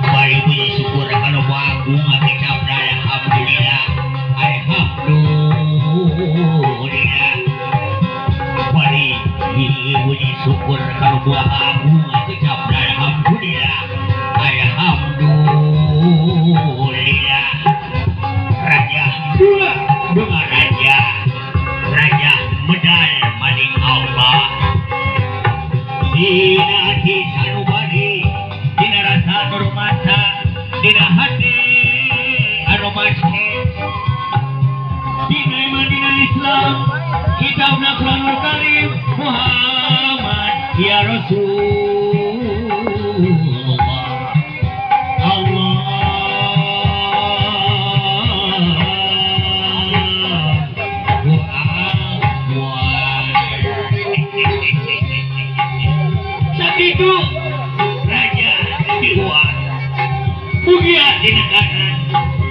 Bari puji syukur kalau agung kecap alhamdulillah alhamdulillah. Bari puji syukur kalau agung kecap alhamdulillah alhamdulillah. Raja dua dengan raja raja medal maning Allah dina hati sanubari dina rasa nurmasa dina hati aromaske dina iman dina Islam kitabna Quranul Karim Muhammad ya Rasulullah Allah. Sakitu raja diwa mugia dina kanan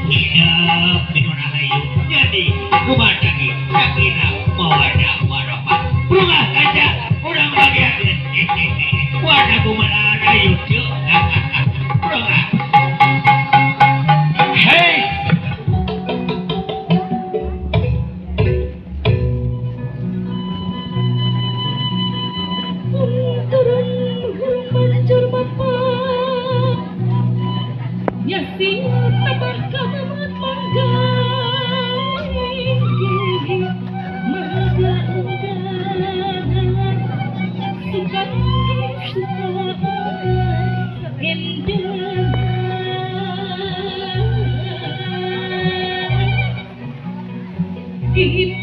hidup di rahayu jadi kumatagi sakinah mawaddah warahmah berubah kaca urang bagian warna kumaha rahayu ceu berubah. Hei Jadi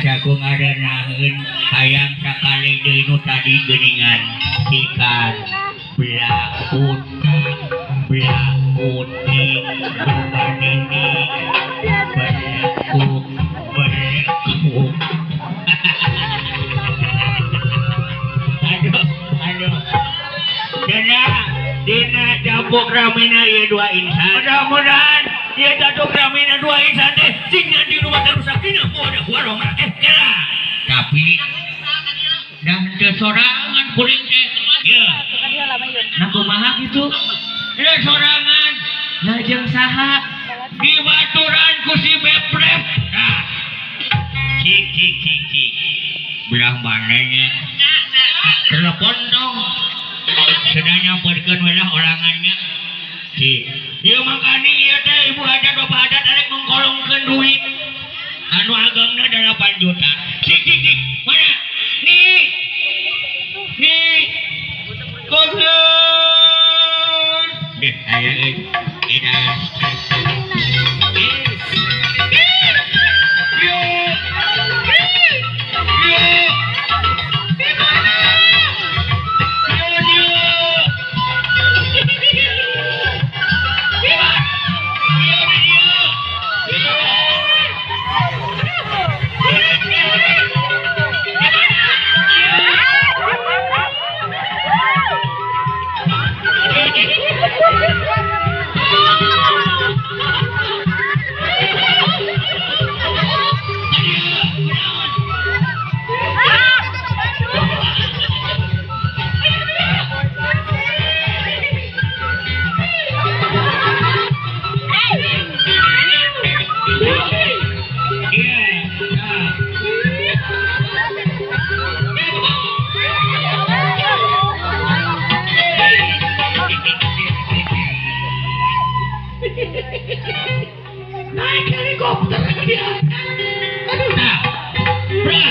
Asa ku ngarenaheun hayang sakali deui nu tadi geuningan ikan belah utak belah uting rumanini berlekuk berlekuk. Aduh aduh dina dina dapuk ramena ieu dua insan mudah-mudahan ieu dapuk ramena dua insan teh sing di rumah terus sakina poho warong kela tapi dah teu sorangan kuring teh ieu nah kumaha kitu ieu sorangan lah jeung saha dibaturan ku si Beprep nah cik cik cik cik belah mana nya telepon dong sedang nyamperkeun we lah orangannya cik ieu mangkani ieu teh ibu hajat bapak hajat arek mengkolongkeun duit anu agengna 8 juta cik cik cik mana nih nih kogeun deh aya euy edan yo yo yo naik helikopter dia. Aduh, nah, bra,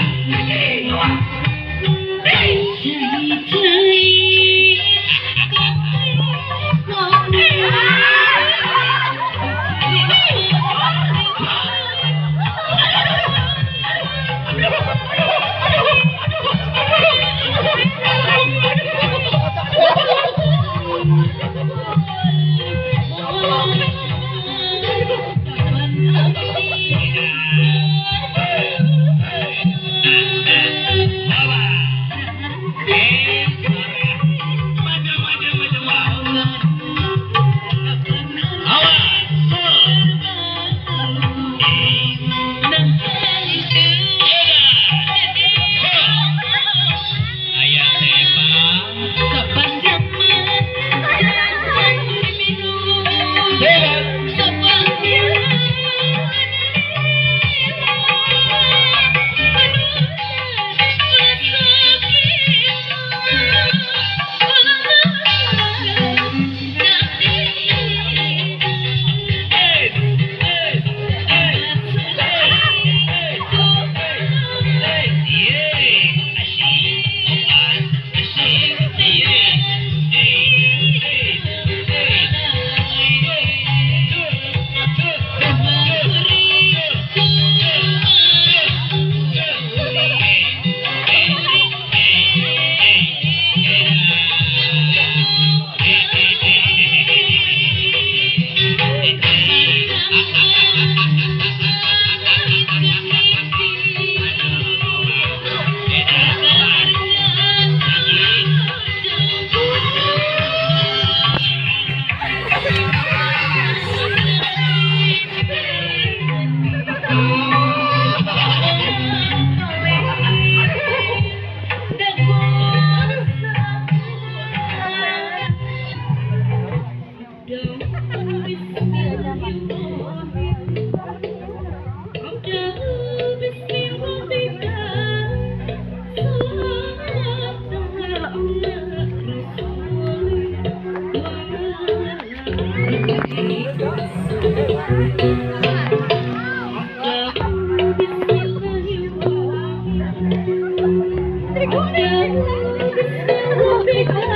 Bismillah.